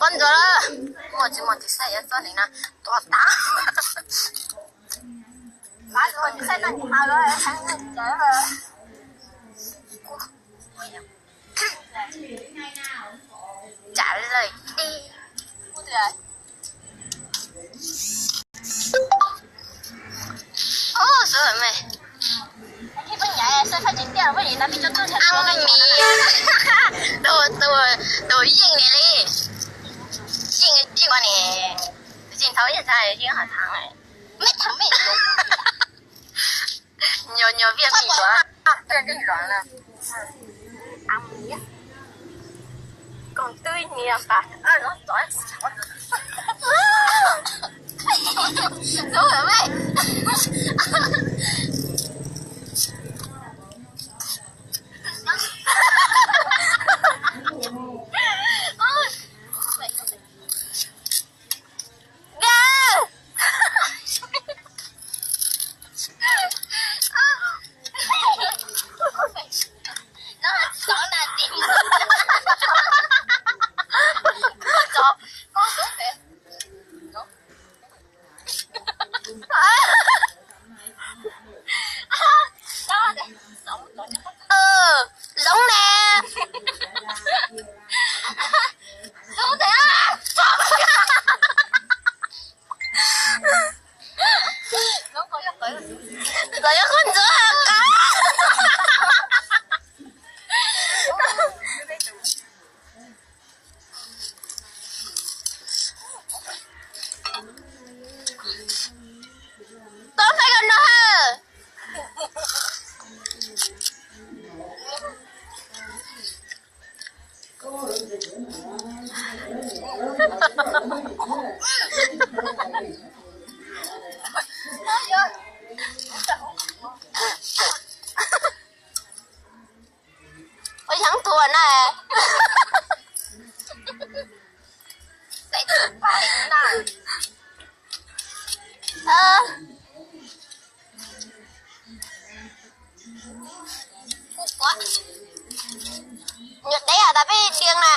Txob ntsuav lawm. Muaj tsis muaj tis xaij yuav txob ntawm no tuav tas. Trả lời đi. Ub, sub mej. Ub, mim. Tus, tus, tus yeej li li. Yeej, yeej ua ni. Yeej thaum yeej thaum yeej ho thaum. Mej thaum mej. Nyuag, nyuag viaj mej yuav. Koom twb niag pas. Zoov ne. Los yog koj ntxuav qab. Tau fais kom no ha. Ua yeeb tuag na. Nyuam deb has tas peb diaj na.